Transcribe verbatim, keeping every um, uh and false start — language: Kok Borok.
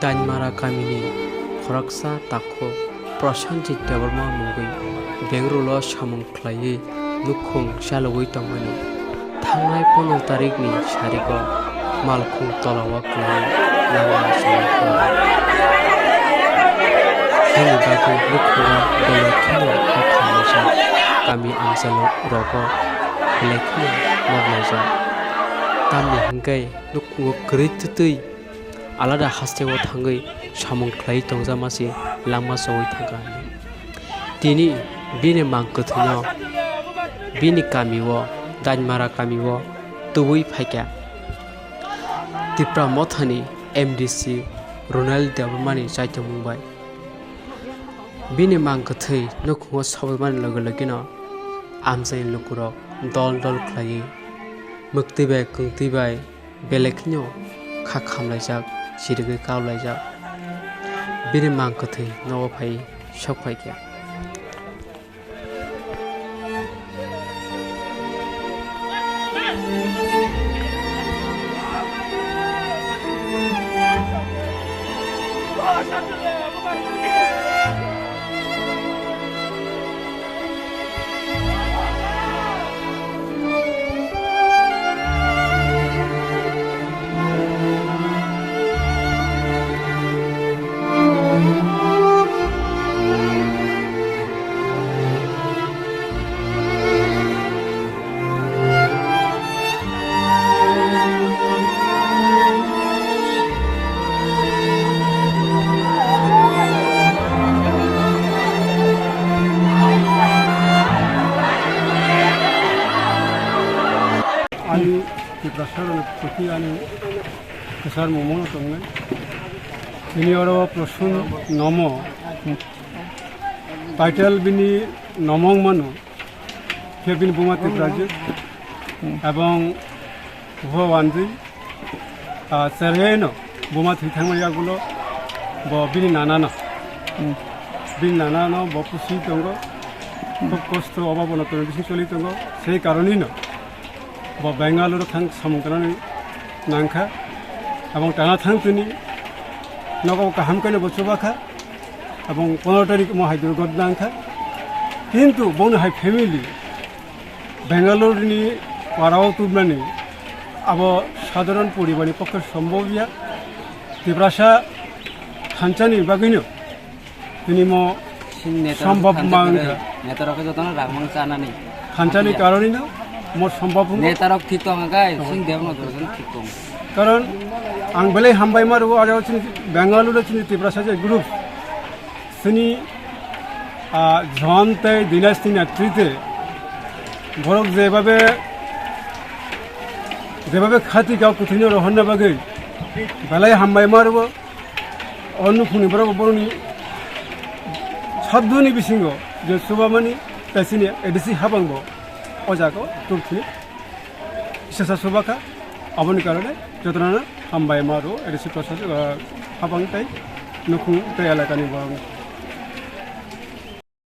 Dainmara kamini khoroksa takhuk Prosenjit Debbarma mungwi Bengaluru-o samung khlaiwi nukhung chalogwi tongmani. Thangnai pondro tarikni sarigo malkhung tolao kwlaiwi lama choli kha. Hini bagwi nukhungo belai kheno kha khamlaijak, kami amchalo rogo belai kheno noknaijak. Tamni hwnkhe nukhungo kwrwi twtwi alada hasteo thangwi samung khlaiwi tongjakma se langma chogwi thangkha. Tini bini mang kwthwino bini kamio, Dainmara kamio tubui phaikha. Tipra Mothani M D C Ronald Debbarmani chaitomung bai. Bini mang kwthwi nukhungo sobaimani loge logeno amchaini lukurok dol dol khlaiwi mwktwi bai kwngtwi bai belai kheno kha khamlaijak, chirigwi kaulaijak. Bini mang kwthwi nogo phai sok phaikha. Ani Tiprasarokni proti ani kwchar mungmano tongnai. Bini oro Prosun Nomo, title bini Nomong mano. Khe bini buma Tiprajwk ebong bupha wanjwi, ah, cheraino buma thwi thangmani yagulo bo bini nanano, bini nanano bo pusi tongo, khub kosto obab onotoni bising choli tongo. Sei karonino bo Bengaluru thang samung tanani nangkha, ebong tana thangtwini nogo kaham khe no bo chubakha. Ebong pondro tarik omo hai durgo nangkha. Kintu bono hai family Bengaluru ni parao tubnani abo sadharon poribar ni pokkhe sombhob ya. Tiprasa thansa ni bagwi no tini mo sombhob mangkha. Netarok jotono rang mang chanani. Thansa ni karonino mo sombhob wngkha. Netarok thik tong kha, sing debno dorjon thik tong. Karon ang belai hambai ma rwo, aro chini Bengaluru chini Tiprasa je group, chini, ah, John tei Dynasty netrite borok jebabe, jebabe khati kau kuthwino rohorna bagwi belai hambai ma rwo. O nukhungni borok borokni sabduni bisingo je chubamani tei chini A D C habangbo o jaga o tubthini. Sesa subakha, aboni karone jotono hambai ma rwo, A D C proshasok, ah, habang tei nukhung tei elakani borok.